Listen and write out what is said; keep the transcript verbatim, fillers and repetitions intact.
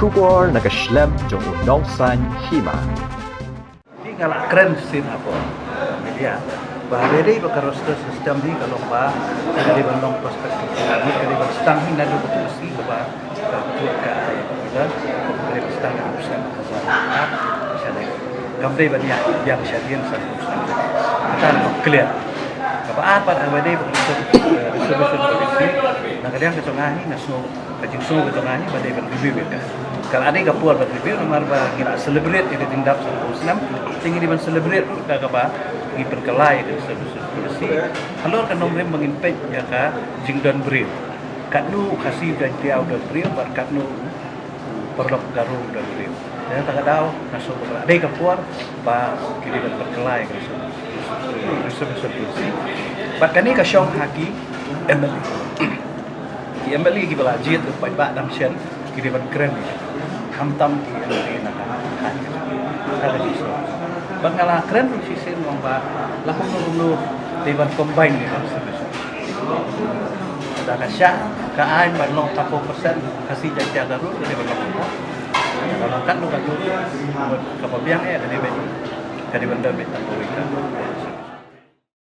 Khubor na ka shlem jong u nongsan hima. Hi nga la kren shisien hapoh media ba haba dei ba ka roster system hi ka long ba ka dei ban long prospective, ka dei ban sdang hi naduh ka polisi kaba ka court ka ai, ka dei ban sdang naduh u snem ar hajar arphew. Kam dei ban ïa biang sha dien sa u snem. Kata ka long clear. Kaba ar pat, haba dei ba ka resolution, eh, resolution policy, na ka liang ka jong nga hi nga sngew, ka jingsngew ka jong nga hi ba dei ban review ïa ka. Ka la dei ka por ban review namar ba ngi la celebrate ïa ka jingdap san phew snem. Te ngi dei ban celebrate ruh da kaba ngi pynkylla ïa ka resolution policy. Halor ka nongrim ba ngin peit ïa ka jingdon briew. Katno u Khasi Jaiñtia u don briew bad katno u paralok Garo u don briew. Te kata ka daw nga sngew ba ka la dei ka por ba ki dei ban pynkylla ïa ka resolution policy. Bad kane ka shong ha ki M L A. Ki M L A kiba la jied u paidbah dang shen ki dei ban kren. Khamtam ki M L A na ka thaiñ. Ka la jied. Bad nga la kren ruh shisien ong ba la kumno kumno dei ban combine ïa ka resolution. Da ka shah ka aiñ ban long thirty percent Khasi Jaiñtia Garo ka dei ban long. Ka long katno katno kaba biang eh ka dei ban, ka dei ban don beit tang kawei ka.